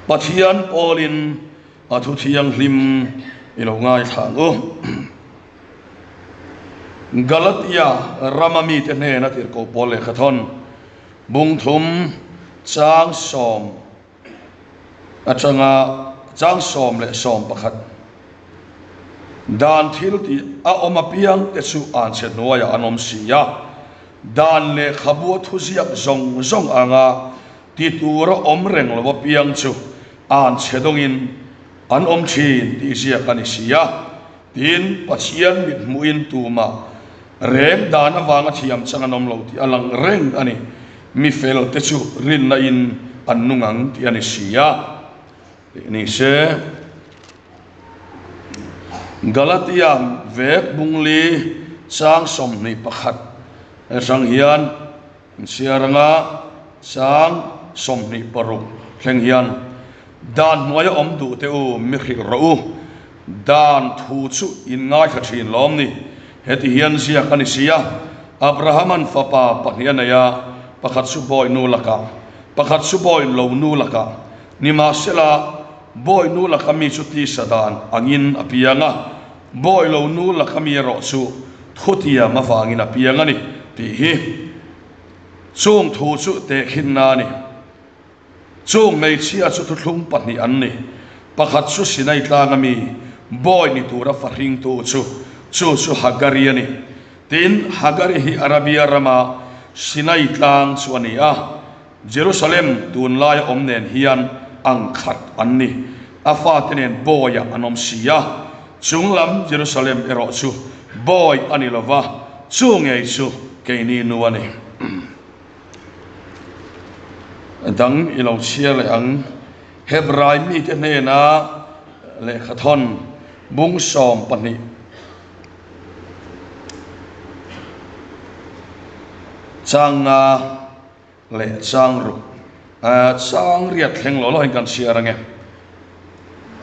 Pathian pawlin a thu thianghlim i lo ngaithla ang u. Galatia rama mite hnena tirhkoh pawl lehkhathawn bungthum chang sawm atanga chang 11 dan thil tih a awm apiang te chu anchhe hnuaiah an awm si a, dan lehkhabu a thuziak zawng zawng anga ti tura awm reng lo apiang chu anchhe dawngin an awm thin tih ziak a ni si a. Tin, Pathian mithmuhin tumah reng dan avanga thiam chang an awm lo tih a lang reng a ni. Mi fel te chu rinna in an nung ang tih a ni si a. Tih ni se, Galatia vek bungli chang 21 atang hian inchhiar anga chang 26 thleng hian, Dan hnuaia awm duh teh u, mi hrilh rawh u. Dan thu chu in ngaithla thin lawm ni? Heti hian ziak a ni si a, Abrahama'n fapa pahnih a nei a, pakhat chu bawi nu lakah, pakhat chu bawi lo nu lakah. Nimahsela, bawi nu laka mi chu tisa dan angin a piang a, bawi lo nu laka mi erawh chu thutiam avangin a piang a ni, tih hi chung thu chu tehkhinna a ni. Chung hmeichhia chu thuthlung pahnih an ni. Pakhat chu Sinai tlanga mi, bawi ni tura fa hringtu chu, chu chu Hagari a ni. Tin, Hagari hi Arabia rama Sinai tlang chu a ni a, Jerusalem tunlaia awm nen hian ang khat an ni. A fate nen bawiah an awm si a, chunglam Jerusalem erawh chu bawi a ni lova, chu ngei chu keini nu a ni. Dang i lo chhiar leh ang. Hebrai mite hnena lehkhathawn bung 12 chang nga leh chang ruk chang riat thleng lo lohin kan chhiar ange.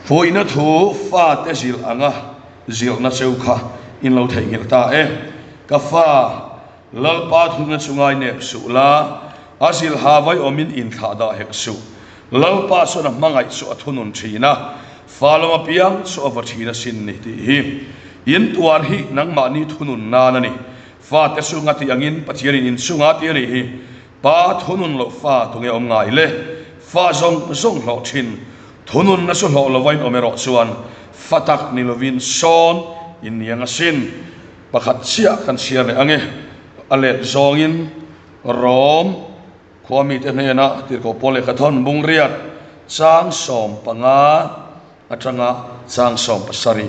Fuihna thu fate zilh anga zilhna cheu kha in lo theihnghilh ta e. Ka fa Lalpa thunna chu ngai nep suh la, a zilha vai awmin inthlah dah hek suh. Lalpa chuan a hmangaih chu a thunun thin a, fa lawm apiang chu a va thin asin ni tih hi. In tuar hi nangmahni thunun nan a ni. Fate chu ngati angin Pathianin in chunga ti a nih hi. Pa thunun loh fa tunge awm ngai le? Fa zawng zawng hlawh thin. Thununna chu hlawh lova in awm erawh chuan fa tak ni lovin sawn in ni ang asin. Pakhat chiah kan chhiar leh ang e. A let zawngin Rom khua mite hnena tirhkoh pawl lehkha thawn bungriat chang 15 atanga chang 17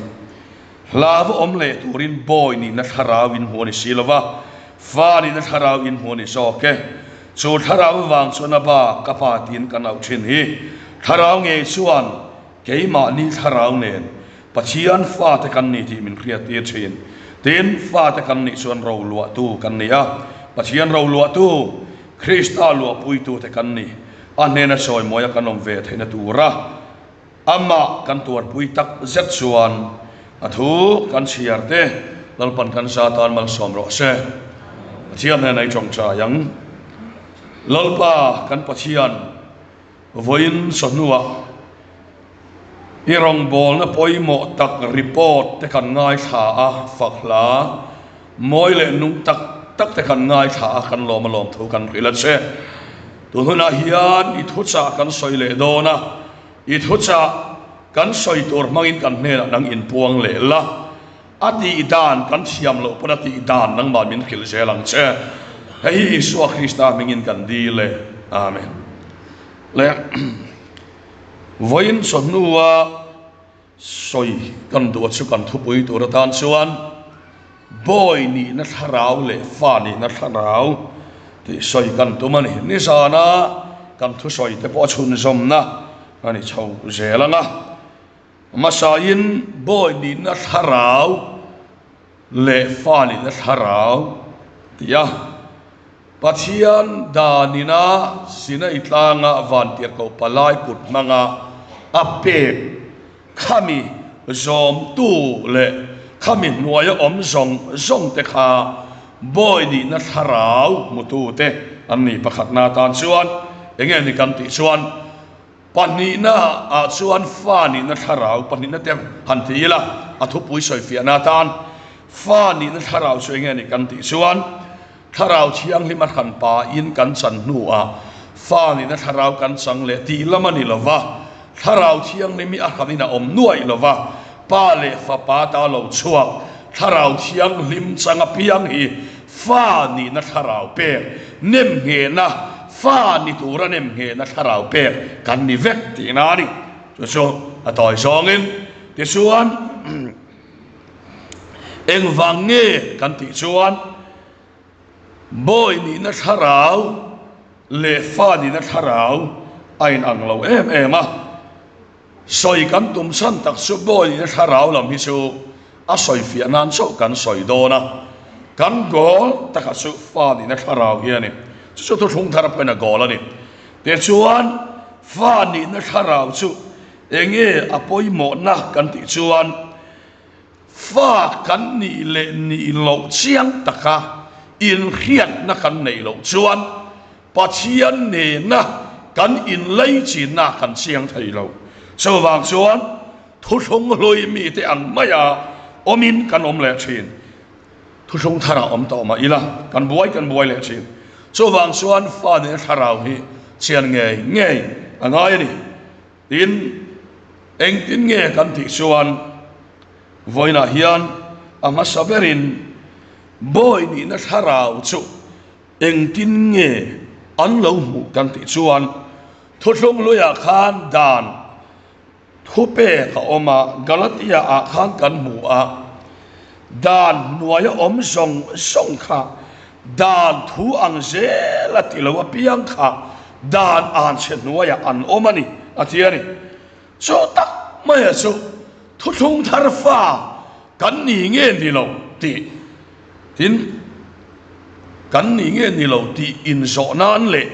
hla va awm leh turin bawi nihna thlarau in hmu a ni si lova, fa nihna thlarau in hmu a ni zawk e. Chu thlarau avang chuan a ba ka pa tiin kan auh thin hi. Thlarau ngei chuan Keimahni thlarau nen Pathian fate kan ni tih min hriattir thin. Tin, fate kan nih chuan roluahtu kan ni a, Pathian roluahtu, Krista luahpuitute kan ni. A hnena chawimawi a kan awm ve theihna tura Amah kan tuarpui tak zet chuan a thu kan chhiar te Lalpan kan za tan malsawm rawh se. Pathian hnena i tawngtai ang. Lalpa kan Pathian. Vawiin chawhnuah i rawngbawlna pawimawh tak report te kan ngaithla a, fak hla mawi leh nung tak tak te kan ngaithla a, kan lawm a lawm thu kan hrilh a che. Tun hunah hian i thuchah kan sawi leh dawn a, i thuchah kan sawi tur hmangin kan hnenah nang inpuang leh la, a tih dan kan thiam loh pawn a tih dan nangmah min hrilh zel ang che. Hei hi Isua Krista hmingin kan dil e. Amen. Le vawiin chawhnua sawi kan duh a chu kan thupui tur atan chuan bawi nihna thlarau leh fa nihna thlarau tih sawi kan tum a ni. Nizana kan thusawi te pawh a chhunzawmna a ni chho zel ang a. Hmasain bawi nihna thlarau leh fa nihna thlarau ti a, Pathian danina Sinai tlanga vantirhkoh palai kut hmanga a pek khami zawmtu leh khami hnuaia awm zawng zawng te kha bawi nihna thlarau hmutute an ni. Pakhatna atan chuan enge ni kan tih chuan. Pahnihna ah chuan fa nihna thlarau pahnihna te han ti ila, a thupui sawifiahna atan fa nihna thlarau chu enge ni kan tih chuan Thlarau Thianghlim a hran pahin kan chan hnuah fa nihna thlarau kan chang leh tih lam a ni lo va, Thlarau Thianghlim hi a hranin a awm nuaih lo va, Pa leh Fapa ta lo chhuak Thlarau Thianghlim chang apiang hi fa nihna thlarau pek nem nghehna, fa ni tura nem nghehna thlarau pek kan ni vek tihna a ni. Chu chu a tawi zawngin tichuan engvang nge kan tih chuan bawi nihna thlarau leh fa nihna thlarau a inang lo em em a. Sawi kan tum chhan tak chu bawi thlarau lam hi chu a sawi fiah nan chauh kan sawi dawn a, kan goal takah chu fa nihna thlarau hi a ni. Chu chu thuthlung thar pawhin a goal a ni. Tichuan, fa nihna thlarau chu enge a pawimawhna kan tih chuan, fa kan nih leh nih loh chiang taka inhriatna kan neih loh chuan, Pathian nena kan inlaichinna kan chiang thei lo. Chuvang chuan thuthlung hlui mite ang maia awmin kan awm leh thin. Thuthlung tharah awm tawh mah ila kan buai kan buai leh thin. Chuvang chuan fa nena thlarau hi chian ngei ngei a ngai a ni. Tin, engtin nge kan tih chuan vawiinah hian a hmasa berin bawi nihna thlarau chu Engtin nge an lo hmuh kan tih chuan thuthlung luiah khan dan thupek a awm a, Galatia ah khan kan hmu a, dan hnuaia awm zawng zawng kha dan thu ang zel a ti lo apiang kha dan anchhe hnuaiah an awm a ni a ti a ni. Chu tak maia chu thuthlung thar fa kan ni nge ni lo tih tin kan ni nge ni lo tih inzawh nan leh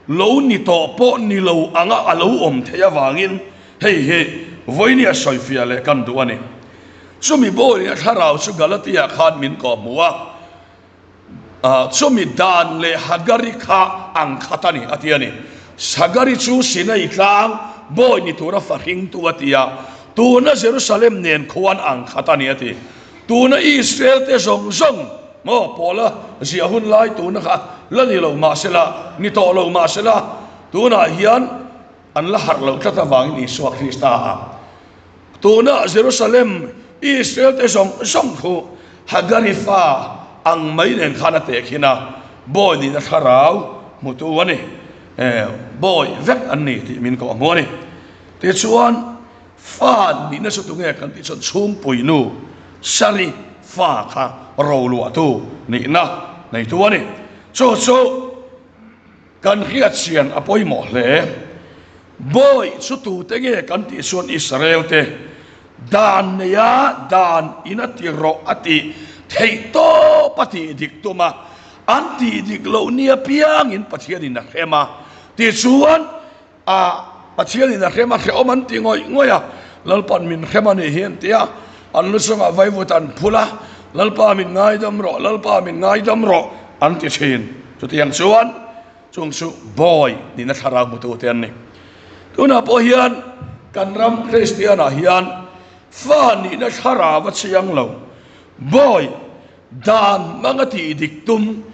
lo ni tawh pawh ni lo anga a lo awm theih avangin hei hi vawinia sawifiah leh kan duh a ni. Chumi bawlina thlarau chu Galatia khan min kawhhmuh a. Chumi dan leh Hagari kha ang khat a ni, a ti a ni. Hagari chu Sinai tlang bawi ni tura fa hringtu a ti a, tuna Jerusalem nen khuan ang khat a ni, a ti. Tuna Israel te zawng zawng maw Paula ziah hun lai tuna kha la ni lo mahsela, ni tawh lo mahsela, tunah hian an la harh loh tlat avangin Isua Krista a Tuna Jerusalem Israel te zawng zawng khu Hagari fa ang mai nen khan a tehkhin a, bawi nihna thlarau hmutu a ni. Bawi vek an ni tih min kawh hmu a ni. Tichuan, fa nihna chu tunge kan tih chuan chhungpui nu Sari fa kha roluahtu nihna neitu a ni. Chu chu Kan hriatchian a pawimawh hle. Bawi chu tute nge kan tih chuan Israel te dan neia dan in a ti rawh a tih theih tawp a tih dik tum a, an tih dik loh ni apiangin Pathianin a hrem a tichuan a Pathianin a hrem a hrehawm an ti ngawih ngawih a, Lalpan min hrem a nih hi an ti a, an lu chungah vaivut an phul a, Lalpa min ngaidam rawh, Lalpa min ngaidam rawh an ti thin. Chutiang chuan chung chu bawi nihna thlarau hmutute an ni. Tunah pawh hian kan ram Kristianah hian fa nihna thlarau a chiang lo, bawi Dan hmanga tih dik tum,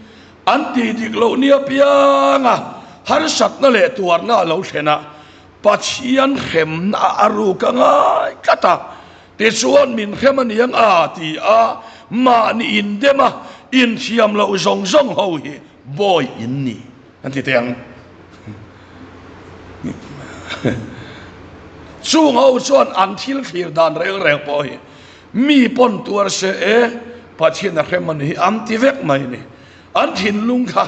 an tih dik loh nia pianga harsatna leh tuarna a lo thlen a, Pathian hremna a ruk a ngai tlat a, tichuan min hrem a niang a ti a, mahni indem a, inthiam loh zawng zawng ho hi bawi in ni an ti teh ang. Chung ho chuan an thil thlir dan reng reng pawh hi Mi pawn tuar se e, Pathian a hrem a ni hi an ti vek mai a ni. An thinlung kha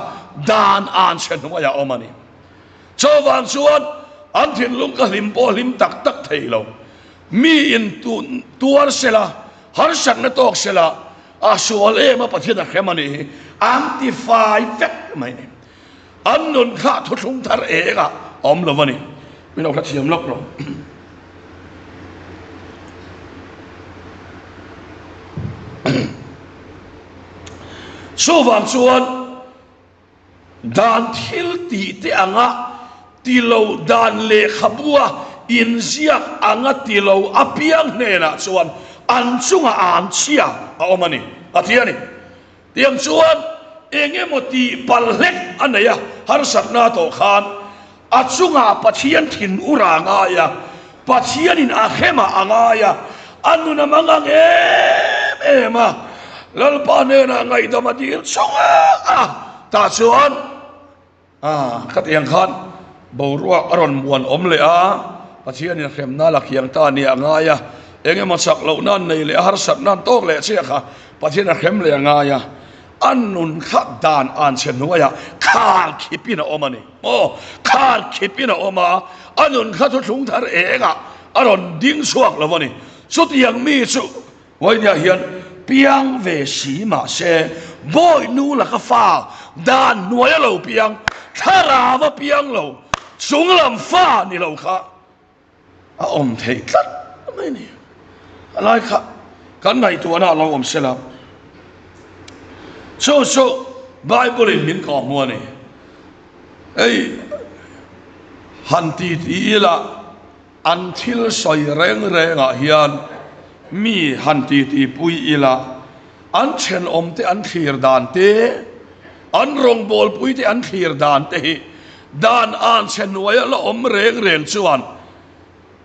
dan an chhe hnuaiah a awm a ni. Chuvang chuan an thinlung kha hlim pawh hlim tak tak thei lo. Mi in tuar se la, harsatna tawk se la, a sual em a Pathian a hrem a ni hi an ti fai vek mai a ni. An nun kha thuthlung thar eng ah a awm lo a ni. Min lo hrethiam lawk lo. Chuvang chuan dan thil tih te anga. Ti lo dan lehkhabua inziak anga ti lo apiang hnenah chuan an chungah an chhia a awm a ni, a ti a ni. Tiang chuan eng emaw tih palh hlek a nei a, harsatna tawh khan a chungah Pathian thin ur a ngai a, Pathianin a hremah a ngai a, a nun a mangang em em a, Lalpa hnenah ngaihdam a dil chung a, tah chuan A, khatiang khan boruak a rawn muan awm leh a, Pathianin hremna la khiang ta a nih a ngai a, eng emaw chak lohna an nei leh a, harsatna an tawk leh chiah kha Pathian a hrem leh a ngai a, a nun kha dan an chhe hnuaiah khar khipin a awm a ni. Aw, khar khipin a awm a, a nun kha thuthlung thar engah a rawn ding chhuak lo a ni. Chutiang mi chu Vawinia hian piang ve si mahse Bawihnu laka fa dan hnuai a lo piang, thlarau a piang lo, chunglam fa ni lo kha a awm theih tlat mai a ni. A lai kha kan ngaihtuahna a lo awm sela, chu chu Bible in min kawhhmuh a ni. Hei han ti ti ila. An thil sawi reng rengah hian mi han titipui ila, an thenawmte an thlir dan te, an rawngbawlpuite an thlir dan te hi dan an chhe hnuaia la awm reng reng chuan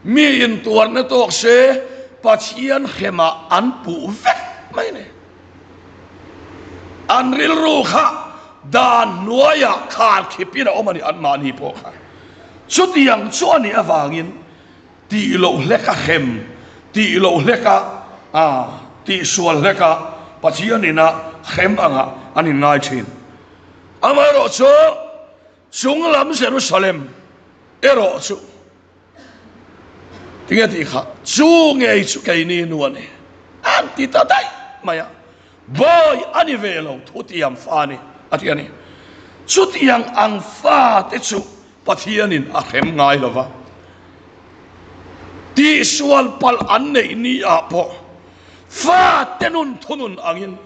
mi intuarna tawk se Pathian hremah an puh vek mai a ni. An rilru kha dan hnuaiah kharkhipin a awm a ni, anmahni pawh kha. Chutiang chu a nih avangin tih loh hleka hrem, tih loh hleka tihsual hleka Pathian ina hrem angah an inngai thin. Amaherawhchu, chunglam Jerusalem erawh chu Tinge tih kha chu ngei chu keini nu a ni an ti ta daih mai a, bawi a ni ve lo thutiang fa a ni a ti a ni. Chutiang ang fa te chu Pathianin a hrem ngai lo va, tihsual palh an neih ni ah pawh fa te nun thunun angin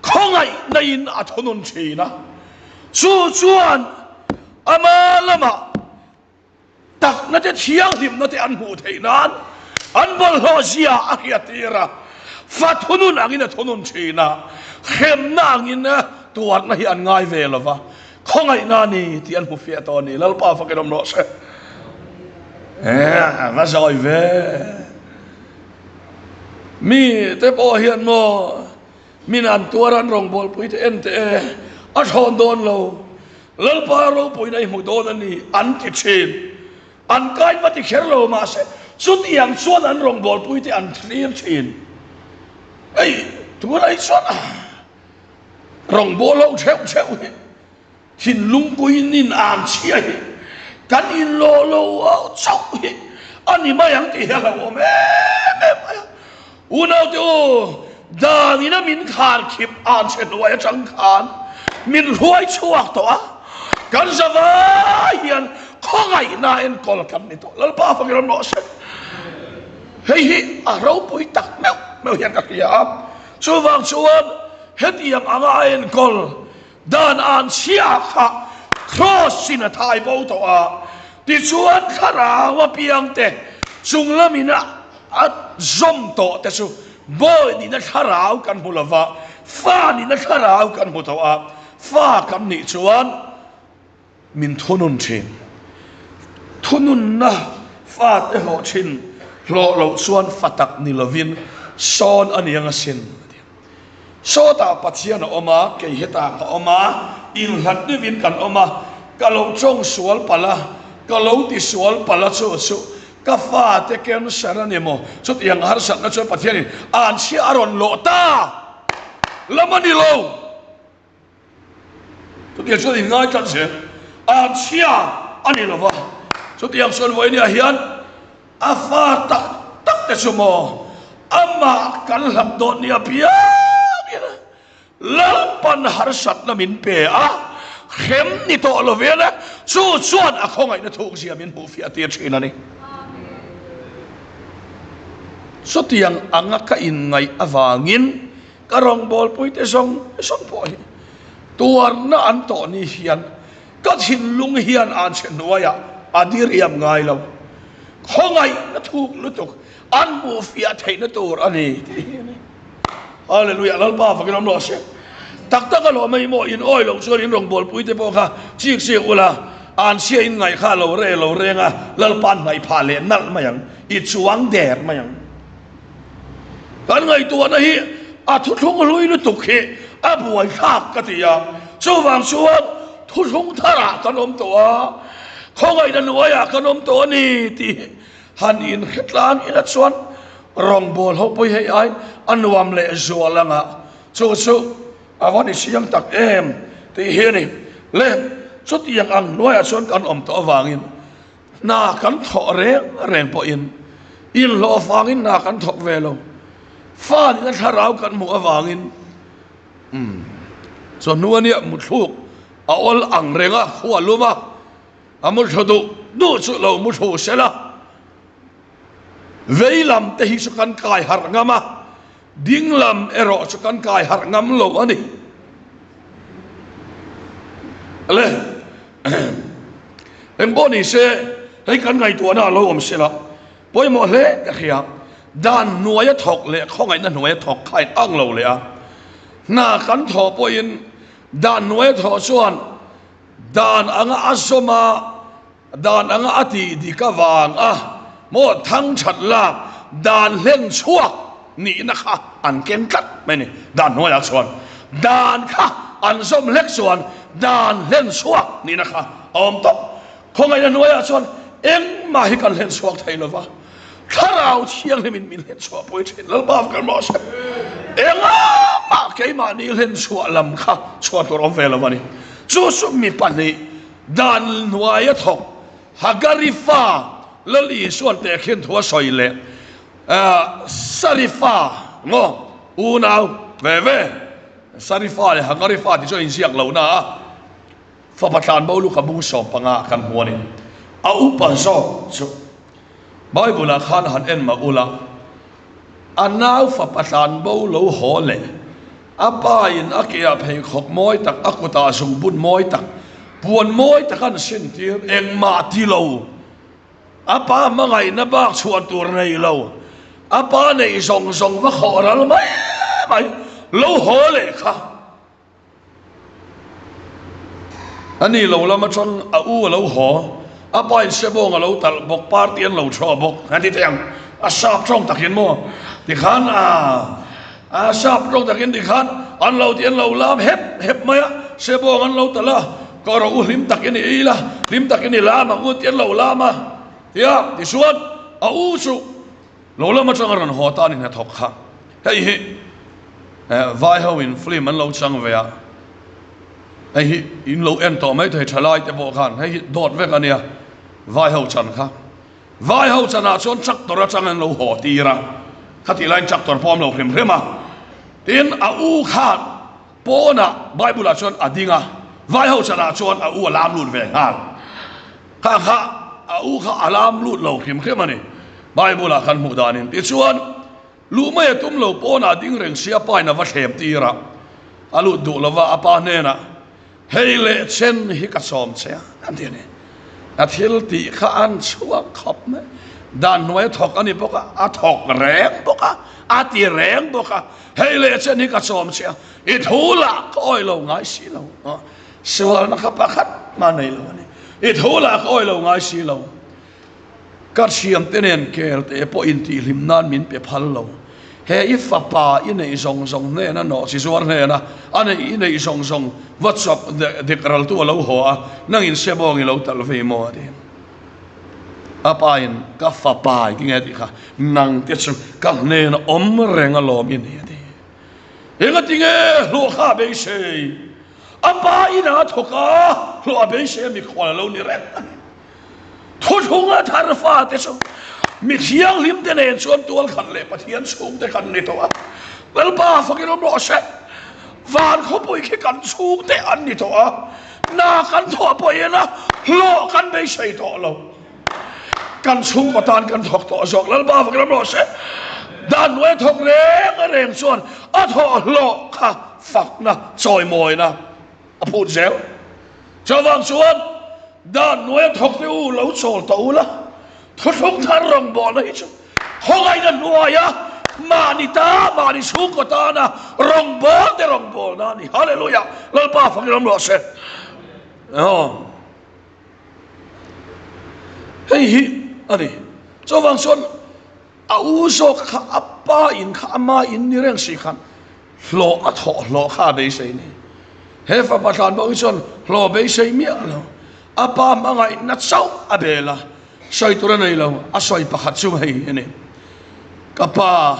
khawngaihna in a thunun thin a, chu chuan ama lamah Takna te thianghlimna te an hmuh theih nan an bawlhhlawh zia a hriattir a, fa thunun angin a thunun thin a, hremna angin tuarna hi an ngai ve lo va, khawngaihna a ni tih an hmu fiah tawh a ni. Lalpa fakin awm rawh se. Eh, va zawi ve. Mi te pawh hian maw min an tuar an rawngbawlpui te en teh e, a thawn dawn lo. Lalpa ropuina i hmu dawn a ni, an ti thin. An kai va ti kher lo mahse, chutiang chuan an rawngbawlpui te an thlir thin. Hei, tunah hi chuan rawngbâwl ho theuh theuh hi thinlung puinin an chhia hi kan inlawh lo chauh hi a ni mai ang tih hi a hlauhawm em em mai a. Unaute u, dan ina min kharkhip an chhe hnuai atang khan min hruai chhuak tawh a, kan zavai hian khawngaihna enkawl kan ni tawh. Lalpa fangin rawn rawh se. Hei hi a ropui tak meuh meuh hian ka hria a, chuvang chuan hetiang anga a enkawl Dan an chhia kha Kraws in a thai bo tawh a, tichuan thlarau apiangte chung lamin a zawm tawh te chu bawi nihna thlarau kan hmu lova, fa nihna thlarau kan hmu tawh a, fa kan nih chuan min thunun thin. Thununna fate hlawh thin hlawh loh chuan fa tak ni lovin sawn a ni ang asin. Sawtah Pathian a awm a, kei hetah ka awm a, inhlat deuhin kan awm a, ka lo tawng sual palh a, ka lo ti sual palh a chu chu ka fate cancer a ni maw? Chutiang harsatna chuan Pathianin an chhia a rawn lawh ta lam a ni lo. Chutiang chuan in ngai tlat zel. An chhia a ni lova. Chutiang chuan vawinia hian a fa tak tak te chu maw amah kan hlap dawn nia piangin Lalpan harsatna min pe a, hrem ni tawh lovin chu chuan a khawngaihna thukzia min hmuhfiah tir thin a ni. Chutiang anga ka inngaih avangin Ka rawngbawlpuite zawng zawng pawh hi tuarna an tawh ni hian ka thinlung hian an chhe hnuaiah. A diriam ngai lo. Khawngaihna thuk lutuk an hmuh fiah theihna tur a ni tih hi a ni. Hallelujah, Lalpa fakin awm rawh se. Tak tak a lawm mai maw, in awi loh chuan in rawngbawlpui te pawh kha chik chik ula, an chhia in ngaih kha a lo re lo reng a, Lalpa an hnaih phah leh nalh mai ang, i chuang der mai ang. Kan ngaihtuahna hi a thuthlung hlui lutuk hi a buaithlak ka ti a, chuvang chuan thuthlung tharah kan awm tawh a, khawngaihna hnuaiah kan awm tawh a ni tih han inhre tlang ila chuan rawngbawl ho pawh hi hei ai a nuam leh zual ang a, chu chu a va ni siam tak em tih hi a ni. Le chutiang ang hnuaiah chuan kan awm tawh avangin Hna kan thawh reng reng pawhin inhlawh avangin hna kan thawk ve lo. Fa nihna thlarau kan hmuh avangin umm chawhnu a nia muthluk a awl ang reng a, khu a lum a, a muthlu duh duh chu lo muthlu sela vei lam te hi chu kan kai harh ngam a, Ding lam erawh chu kan kai harh ngam lo a ni. Le, eng pawh ni se, hei kan ngaihtuahna a lo awm se la, pawimawh hle ka hria. Dan hnuaia thawk leh khawngaihna hnuaia thawk kha in ang lo leh a. Hna kan thawh pawhin dan hnuaia thawh chuan dan anga a zawm a, Dan anga a tih dik avang a maw thang that lak dan hlen chhuak nihna kha an ken tlat mai a ni. Dan hnuaiah chuan dan kha an zawm hlek chuan dan hlen chhuak nihna kha a awm tawp. Khawngaihna hnuaiah chuan engmah hi kan hlen chhuak thei lova, Thlarau Thianghlimin min hlen chhuah pui thin. Lalpa kan rawh se. Engmah keimahni hlen chhuah lam kha chhuah tur awm ve lo a ni. Chu chu mi pahnih Dan hnuaia thawk Hagari fa Lal Isuan tehkhin thu a sawi leh Sari fa maw unau ve ve Sari fa leh Hagari fa tih chu a inziak lo na a, fapa tlanbo lu ka bung 15 kan hmu a ni. A upa zawk chu Bible ah khan han en mah ula a nau fapa tlanbo lo haw leh A pa in a ke ah pheikhawk mawi tak, a kut ah zungbun mawi tak, puan mawi tak an sin tir, engmah ti lo. A pa hmangaihna bak chhuah tur nei lo, a pa neih zawng zawng va khawh ral mai mai lo haw leh kha. A ni lo lam atang a u a lo haw, a pa in sebawng a lo talh bawk, party an lo chhuah bawk, a ti thei ang. A sap tawng takin maw tikhan a a sap tawng takin tikhan an lo ti an lo lam hep hep mai a, sebawng an lo talh a, ka rawh u hlim takin i ei la, hlim takin i lam ang u ti an lo lam a, tia tichuan a u chu Lo lam atanga rawn haw ta a ni hnathawk kha. Hei hi vai ho in film an lo chang ve a, hei hi in lo en tawh mai thei thalai te pawh khan hei hi dawt vek a nia vai ho chan kha. Vai ho chan ah chuan tractor atang an lo haw tir a, khatih laiin tractor pawh an lo hrim hrim a, tin a u khan pawnah Bible ah chuan a ding a, vai ho chan ah chuan a u a lam lut ve nghal. Kha kha a u kha a lam lut lo hrim hrim a ni. Bible ah kan hmuh danin tichuan luh mai a tum lo pawnah ding reng si a pa in a va thlem tir a, a lut duh lova a pa hnenah hei leh chen hi ka sawm che a an ti a ni. A thil tih kha an chhuak khawp mai. Dan hnuai a thawk a ni bawk a, a thawk reng bawk a, a ti reng bawk a, hei leh chen hi ka sawm che a, i thu lah ka awih lo ngai si lo. Sualna kha pakhat mah nei lo a ni. I tho lah ka awih lo ngai si lo. Ka thiamte nen kel te pawh intihhlim nan min pe phal lo. He i fapa i neih zawng zawng hnena nawh chi zuar hnena a neih i neih zawng zawng va chawp dik raltu a lo haw a, nangin sebawng i lo talh vei maw a ti. A pa in ka fapa i ti nge tih kha nang te chu ka hnena awm reng alawm i ni a ti. Engatinge hlawh kha a beisei? A pa inah a thawk a, hlawh a beisei a mikhual a lo ni reng a ni. Thuthlunga thar fate chu mi thianghlimte nen chuan tualkhat leh Pathian chhungte kan ni tawh a. Lalpa fakin awm rawh se, van khawpui khi kan chhungte an ni tawh a, hna kan thawh pawhin a hlawh kan beisei tawh lo. Kan chhungkaw tan kan thawk tawh zawk. Lalpa fakin awm rawh se, dan hnuaia thawk reng reng chuan a thawh hlawh kha fakna, chawimawina a phut zel. Chuvang chuan. Dan hnuaia thawk te u lo chawl tawh ula, thuthlung thar rawngbawlna hi chu khawngaihna hnuaia mahni ta, mahni chhungkaw tana rawngbawlte rawngbawlna a ni. Hallelujah! Lalpa fakin awm rawh se. Aw. Hei hi a ni. Chuvang chuan A u zawk kha a pa in kha ama in ni reng si khan hlawh a thawh hlawh kha a beisei ni. He fapa tlan pawh hi chuan hlawh beisei miah lo. A pa hmangaihna chauh a bel a, sawi tur a nei lo. A sawi pakhat chu hei hi a ni, Ka pa,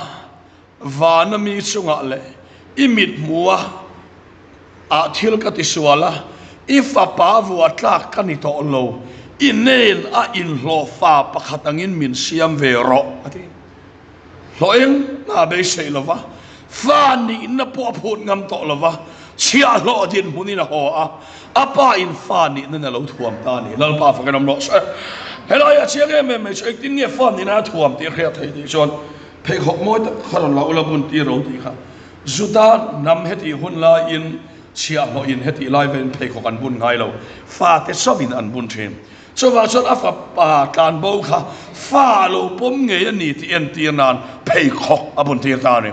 Vana mi chungah leh i mithmuha ah thil ka tisual a, i fapa vua tlak ka ni tawh lo, i nen a inhlawhfa pakhat angin min siam ve rawh, a ti. Hlawh eng hna beisei lova, fa nihna pawh a phut ngam tawh lova, chhiahhlawh dinhmunin a haw a, a pa in fa nihna a lo thuam ta a ni. Lalpa fakin awm rawh se. Helai a chiang em em mai chu engtin nge fa nihna a thuam tih a hriat theih tih chuan Pheikhawk mawi tak kha rawn la ula bun tir ro tih kha Juda hnam hetih hun laiin chhiahhlawhin hetih lai velin pheikhawk an bun ngai lo, fate chauhin an bun thin. Chuvang chuan a fapa tlanbo kha fa a lo pawm ngei a ni tih entir nan pheikhawk a bun tir ta a ni.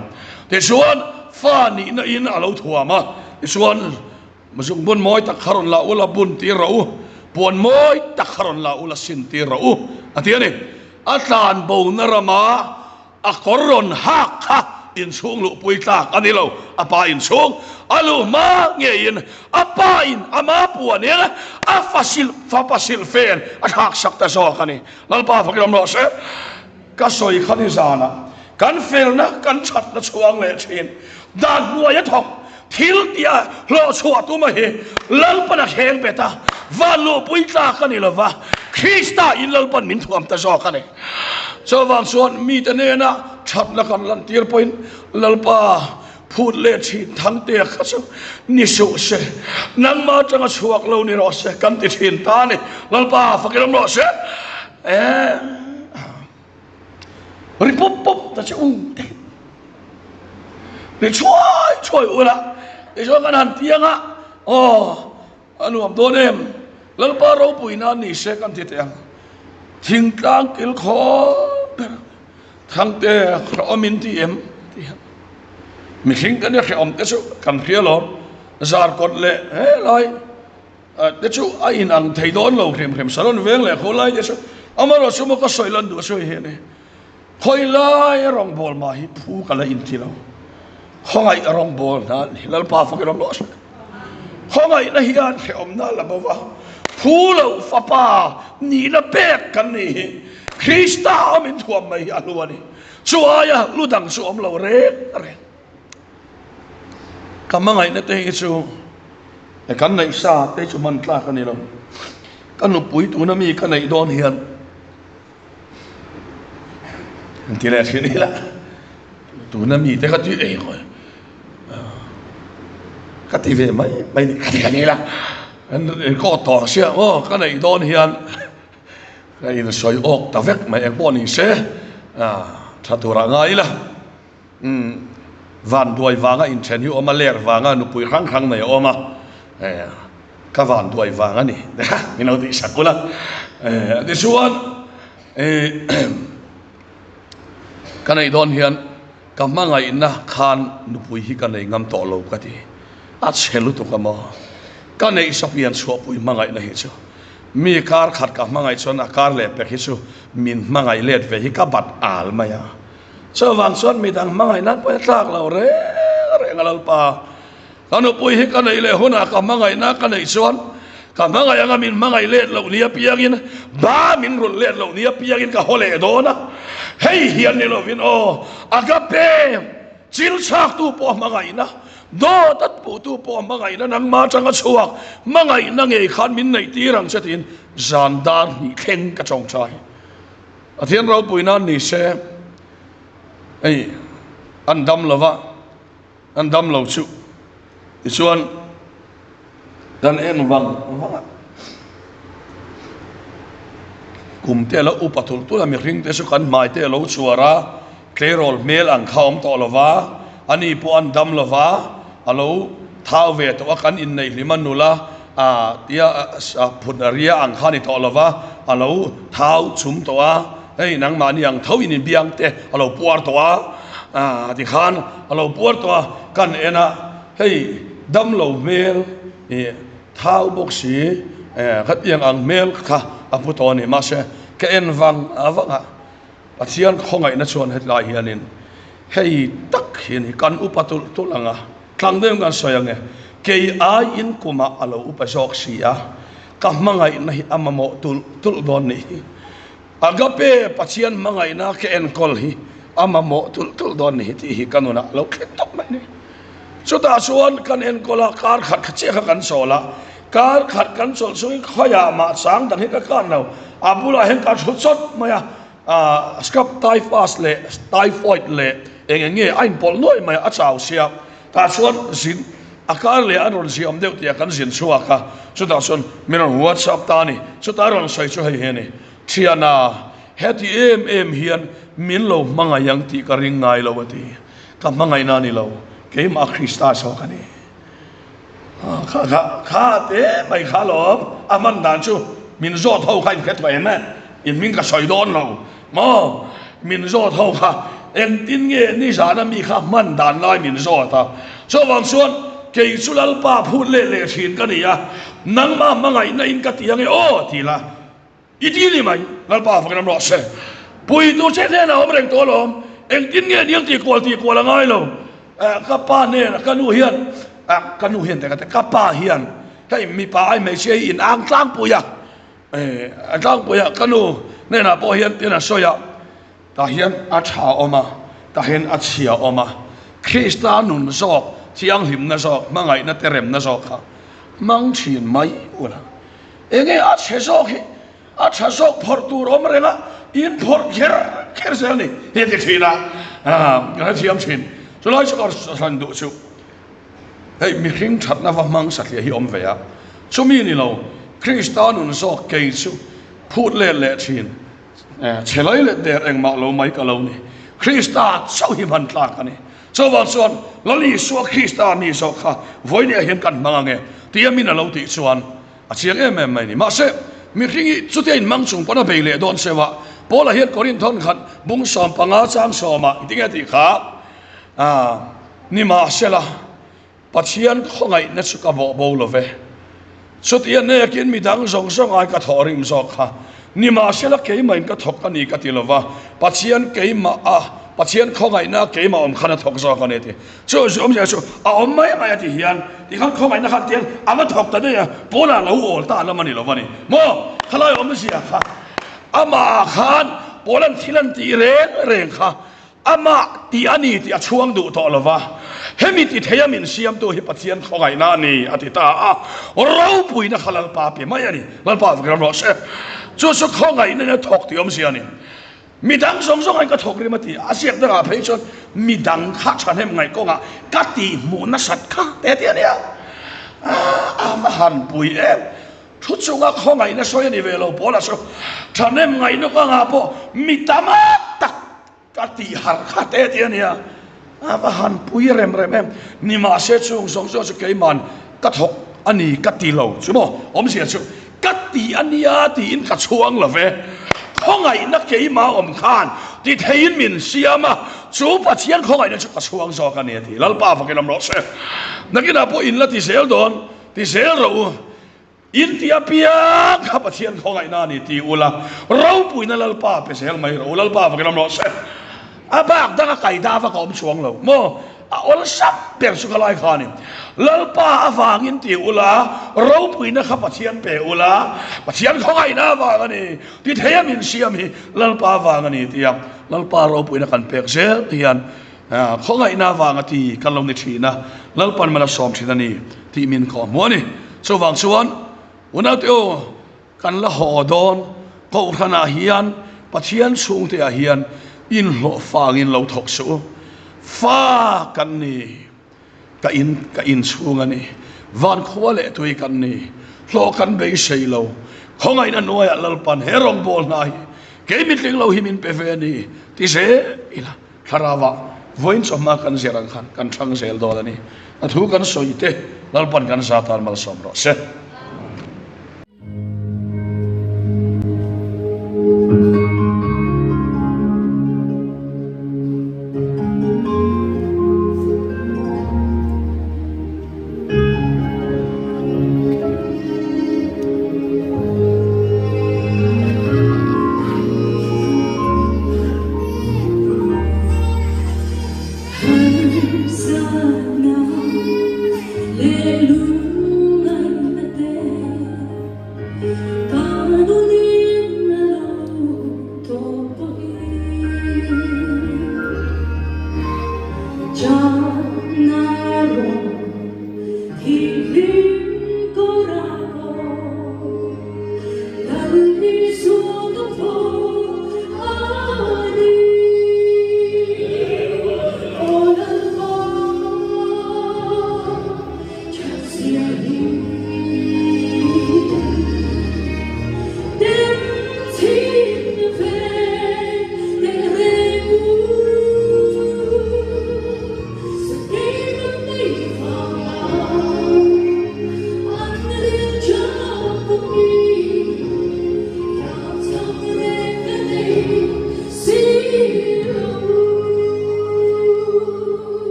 Tichuan fa nihna in a lo thuam a, tichuan zungbun mawi tak kha rawn la ula bun tir rawh u, puan mawi tak kha rawn la ula sin tir rawh u a ti a ni. A tlanbona rama a kawr rawn hak kha inchhung luhpui tlak a ni lo. A pa inchhung a luh hma ngeiin a pa in ama puanin a fa silh fapa silh fen a thlak sak ta zawk a ni. Lalpa fakin awm rawh se. Ka sawi kha ni zanah kan felna kan thatna chhuang leh thin. Dan hnuai a thawk thil tia hlawhchhuah tuma hi Lalpan a thleng bet a, van luhpui tlak a ni lo va, Krista in Lalpan min thuam ta zawk a ni. Chuvang chuan mite nena thatna kan lantir pawhin Lalpa phut leh thin Thangtea kha chu ni suh se, nangmah atanga chhuak lo ni rawh se kan ti thin ta a ni. Lalpa fakin awm rawh se. Ri pup pup ta che u te ri chhuai chhuai ula tichuan kan han tiang a aw a nuam dawn em lalpa ropui nan ni se kan ti teh ang thingtlang kil khaw ber thangte hrehawm in ti em ti hian mihring kan i hrehawm te chu kan hria lawm zarkawt leh helai Te chu a in ang thei dawn lo hrim hrim, salon veng leh khaw lai te chu amarawh chu maw ka sawi lan duh sawi hi a ni. Khawi lai a rawngbâwl mah hi phu ka la inti lo. Khawngaih a rawngbâwl hna a ni, Lalpa fakin awm rawh se. Khawngaihna hian hrehawmna a la bo va, phu loh fapa nihna pek kan nih hi Krista awm inthuam mai hi a hlu a ni. Chu aia lu dang chu awm lo reng reng. Ka hmangaihna te hi chu kan neih sa te chu hman tlak a ni lo. Ka nupui tuna mi ka neih dawn hian an ti leh thin ila tuna mi te ka ti ei hawi ka ti ve mai mai ni ka ti ka ni la an kawt tawh sia aw ka neih dawn hian ka insawi awk ta vek mai engpawh ni se tha turah ngai ila. Umm vanduai vanga inthen hi awm a, ler vanga nupui hrang hrang nei a awm a, eh ka vanduai vang a ni min lo tih sak ula, eh tichuan eh ka neih dawn hian ka hmangaihna khan nupui hi ka nei ngam tawh lo ka ti, a chhe lutuk a maw, ka neih sa pian chhuahpui hmangaihna hi chu mi kar khat ka hmangaih chuan a kar leh pek hi chu min hmangaih let ve hi ka bat al mai a. Chuvang chuan midang hmangaih nan pawh a tlak lo reng reng a Lalpa. Ka nupui hi ka neih leh hunah ka hmangaihna ka neih chuan ka hmangaih anga min hmangaih let loh ni apiangin ba min rulh let loh ni apiangin ka haw leh dawn a. Hei hian ni lovin aw agape chil chhaktu pawh hmangaihna dawt a puhtu pawh hmangaihna nangmah atanga chhuak hmangaihna ngei khan min neih tir ang che tiin zan dar hnih thleng ka tawngtai. Pathian ropui nan ni se, hei an dam lo va, an dam lo chu tichuan kan en vang vang a, kum te a lo upa tulh tulh a, mihring te chu kan hmai te a lo chhuar a, tleirawl hmel ang kha a awm tawh lo va, ani pawh an dam lo va, a lo thau ve tawh a, kan inneih hlim a nula. Tia phut ria ang kha ni tawh lova, a lo thau chum tawh a, hei nangmahni ang tho in inbiang te a lo puar tawh a, tikhan a lo puar tawh a, kan en a, hei damlo hmel ih thau bawk si khatiang ang hmel kha a pu tawh a ni, mahse ka en vang vang a, Pathian khawngaihna chuan hetlai hianin hei tak hi a ni, kan upa tulh tulh ang a, tlang deuhin kan sawi ang e, kei aiin kumah a lo upa zawk si a, ka hmangaihna hi a mamawh tulh tulh dawn nih hi. Agape Pathian hmangaihna ka enkawl hi a mamawh tulh tulh dawn nih hi tih hi ka nunah a lo thleng tawp mai a ni. Chutah chuan kan enkawl a, kar khat kha chiah kha kan chawl a, kar khat kan chawlh chungin khawiah mah chang dang hi ka kan lo, a bulah hian ka thu chawt mai a, ah scrub typhus leh typhoid leh eng eng nge a inpawlh nuai mai a, a chau sia, tah chuan zin a kar leh an rawn ziah awm deuh tih ah kan zin chhuak a, chutah chuan min rawn whatsapp ta a ni, chutah a rawn sawi chu hei hi a ni, Thiana heti em em hian min lo hmangaih ang tih ka ring ngai lo a ti. Ka hmangaihna a ni lo, keimah Krista zawk a ni. Kha kha kha te mai kha lawm, a hman dan chu min zawt ho kha inhre tawh em e, in hming ka sawi dawn lo maw, min zawt ho kha engtin nge nizana mi kha hman dan lai min zawt a, chuvang chuan kei chu Lalpa phut leh leh thin ka ni a, nangmah hmangaihna in ka ti ange aw ti la. I ti ni mai, Lalpa fakin am rawh se. Puitu che hnenah awm reng tawh alawm, engtin nge niang tih kual tih kual a ngai lo. Ka pa hnenah ka nu hian, ka nu hian teh ka pa hian hei mipa ai hmeichhia hi in ang tlangpui a, a tlangpui a, ka nu hnenah pawh hian tin a sawi a, tah hian a tha awm a, tah hian a chhia awm a, Krista nun zawk, thianghlimna zawk, hmangaihna te remna zawk kha hmang thin mai ula. Enge a chhe zawk hi a tha zawk phawrh tur awm reng a, in phawrh kher kher zel ni hi a ti thin a, ka hrethiam thin. Chulai chu ka hran duh chu hei mihring thatna va hmang satliah hi awm ve a, chumi ni lo Krista nun zawk kei chu phut let leh thin, chhe lai let der engmah lo mai ka lo ni. Krista chauh hi hman tlak a ni. Chuvang chuan Lal Isua Krista mi zawk kha vawinia hian kan hmang ange tia min a lo tih chuan a chiang em em mai ni. Mahse, mihring hi chutia inhmang chung pawn a bei leh dawn seuh a. Paula hian Korinth khat bung 15 chang sawmah engtinge tih kha nimahsela, Pathian khawngaihna chu ka bawh bo lo ve. Chutia hnekin mi dang zawng zawng ai ka thawh rim zawk kha. Nimahsela keimahin ka thawk a ni ka ti lo va, Pathian keimah a, Pathian khawngaihna keimah awm khan a thawk zawk a ni a ti. Chu chu awmzia chu a awm mai mai a ti hian, tikhan khawngaihna khan tiang a va thawk ta daih a, Paula lo awl ta lam a ni lo va ni maw? Khalai awmzia kha amah ah khan Paula'n thil an tih reng reng kha Amah tih a ni tih a chhuang duh tawh lo va, hemi ti theia min siamtu hi Pathian khawngaihna a ni, a ti ta a. Ropuina kha Lalpa pe mai a ni. Lalpa vek ram rawh se. Chu chu khawngaihna in a thawk tih awmzia a ni. Mi dang zawng zawng aiin ka thawk rim a ti. A ziak dangah phei chuan mi dang kha thahnem ngaih kawngah ka tih hmuh nasat kha te a ti a nia. A va han pui em! Thu chunga khawngaihna sawi a ni ve lo Paula chu thahnem ngaihna kawngah pawh mi tam tak Ka tih harh kha te ti a nia, a va han pui rem rem em. Nimahse chung zawng zawng chu keiman ka thawk a ni ka ti lo chu maw? Awmzia chu ka ti a nia tiin ka chhuang lo ve. Khawngaihna keimah awm khan ti theiin min siam a, chu Pathian khawngaihna chu ka chhuang zawk a ni a ti. Lalpa fakin awm rawh se. Nakinah pawh in la ti zel dawn, ti zel rawh u. In ti apiang kha Pathian khawngaihna a ni ti ula, ropuina Lalpa pe zel mai rawh u, Lalpa vakin awm rawh se. A bak danga kai da vak a awm chuang lo maw? A awlsam ber chu ka lai kha a ni. Lalpa avangin ti ula, ropuina kha Pathian pe ula, Pathian khawngaihna avang a ni, ti thei a min siam hi Lalpa avang a ni tia Lalpa ropuina kan pek zel hian Khawngaihna avanga ti kan lo ni thin a, Lalpan mal a sawm thin a ni tih min kawh hmu a ni. Chuvang chuan unaute aw, kan la haw dawn Kohhranah hian Pathian chhungte ah hian inhlawh fangin lo thawk suh u. Fa kan ni, ka in ka inchhung a ni, van khua leh tui kan ni, hlawh kan beisei lo. Khawngaihna hnuaiah Lalpan he rawngbâwl hna hi kei mitling lo hi min pe ve a ni ti zel ila. Thlarauah vawiin chawhma kan zir ang khan kan thang zel dawn a ni. A thu kan sawi te Lalpan kan za tan malsawm rawh se.